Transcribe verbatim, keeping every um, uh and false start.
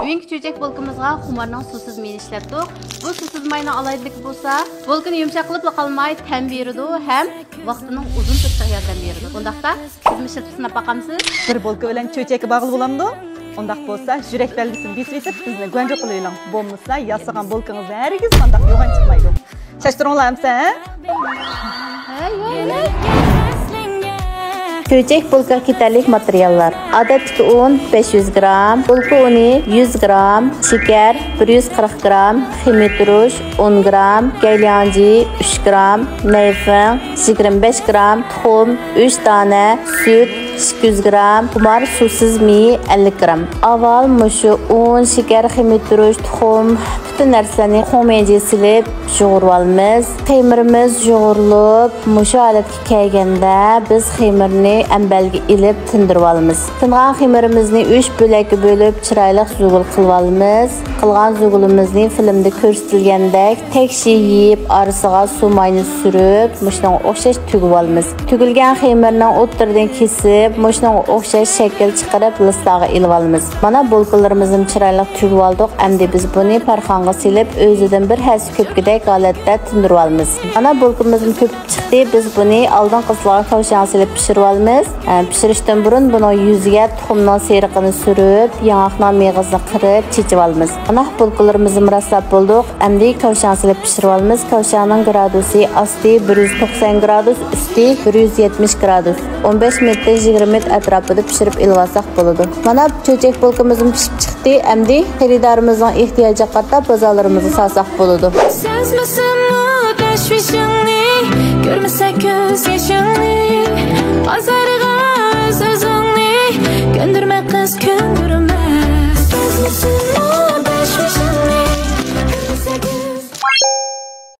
بۈگۈنكى چۆچەك بولكىمىزغا خۇمارنىڭ سۇسىز مېيىنى ئىشلەتتۇق. بۇ سۇسىز ماينىڭ ئالاھىدىلىكى بولسا، بولكىنى يۇمشاق قىلىپلا قالماي، تەم بېرىدۇ ھەم ۋاقتىنىڭ ئۇزۇن تۇرۇشىغا ياردەم بېرىدۇ. ئۇنداقتا، سىزمۇ ئىشلىتىپ سىناپ باقامسىز؟ بىر بولكا بىلەن چۆچەككە باغلىۋالامدۇ؟ ئۇنداق بولسا، يۈرەك بەلگىسىنى بېسىۋېتىپ، بىزنى گۇەنجۇ قىلىۋېلىڭ. بولمىسا، ياسىغان بولكىڭىزدا ھەرگىز مانداق يوغان چىقمايدۇ. شاشتۇرۇڭلار ئەمسە، ھە؟ چۆچەك بولكىغا كېتەرلىك ماتېرىياللار: ئادەتتىكى ئۇن بەش يۈز گرام، بولكا ئۇنى يۈز گرام، شېكەر بىر يۈز قىرىق گرام، خېمىر تۇرۇش ئون گرام، گەيلياڭجى ئۈچ گرام، نەيفېڭ يىگىرمە بەش گرام، تۇخۇم ئۈچ دانە، سۈت ئىككى يۈز گرام، خۇمار سۇسىز مېيى ئەللىك گرام. ئاۋۋال مۇشۇ ئۇن، شېكەر، خېمىر تۇرۇش، تۇخۇم، پۈتۈن نەرسىلەرنى خۇڭمېيجى سېلىپ يۇغۇرۇۋالىمىز. خېمىرىمىز يۇغۇرۇلۇپ، مۇشۇ ھالەتكە كەلگەندە، بىز خېمىرنى ئەمبەرگە ئېلىپ تىندۇرۇۋالىمىز. تىنغان خېمىرىمىزنى ئۈچ بۆلەككە بۆلۈپ، چىرايلىق زۇگۇل قىلىۋالىمىز. قىلغان زۇگۇلىمىزنى فىلىمدە كۆرسىتىلگەندەك تەكشى يېيىپ، ئارىسىغا سۇ ماينى سۈرۈپ، مۇشۇنىڭغا ئوخشاش تۈگۈۋالىمىز. تۈگۈلگەن خېمىرنىڭ ئوتتۇرىدىن كېسىپ، مۇشۇنىڭغا ئوخشاش شەكىل چىقىرىپ، لىستاغا ئېلىۋالىمىز. مانا، بولكىلىرىمىزنى چىرايلىق تۈگۈۋالدۇق. ئەمدى بىز بۇنى پەرخانغا سېلىپ، ئۆزىدىن بىر ھەسسە كۆپۈكىدەك ھالەتتە تىندۇرۇۋالىمىز. مانا، بولكىمىزمۇ كۆپۈپ چىقتى. بىز بۇنى ئالدىنقى قىسىلغا كاۋشاڭ سېلىپ پىشۇرۇۋالىمىز. ئە، پىشۇرۇشتىن بۇرۇن بۇنىڭ يۈزىگە تۇخۇمنىڭ سېرىقىنى سۈرۈپ، ياڭاقنىڭ مېغىزىنى قىرىپ چېچىۋالىمىز. مانا، بولكىلىرىمىزنى راسلاپ بولدۇق. ئەمدى كاۋشاڭ سېلىپ پىشۇرۇۋالىمىز. كاۋشاڭنىڭ گرادۇسى: ئاستى بىر يۈز توقسان گرادۇس، ئۈستى بىر يۈز يەتمىش گرادۇس. ئون بەش مىنۇتتىن يىگىرمە مىنۇت ئەتراپىدا پىشۇرۇپ ئېلىۋالساق بولىدۇ. مانا، چۆچەك بولكىمىزمۇ پىشىپ چىقتى. ئەمدى خېرىدارىمىزنىڭ ئېھتىياجىغا قارىتا بازارلىرىمىزغا سالساق بولىدۇ. سەزمىسىمۇ تەشۋىشىڭنى، كۆرمىسە كۆز يېشىڭنى، بازارغا ئۆز ئۆزۈڭنى كۆندۈرمە قىز، كۆندۈرمە.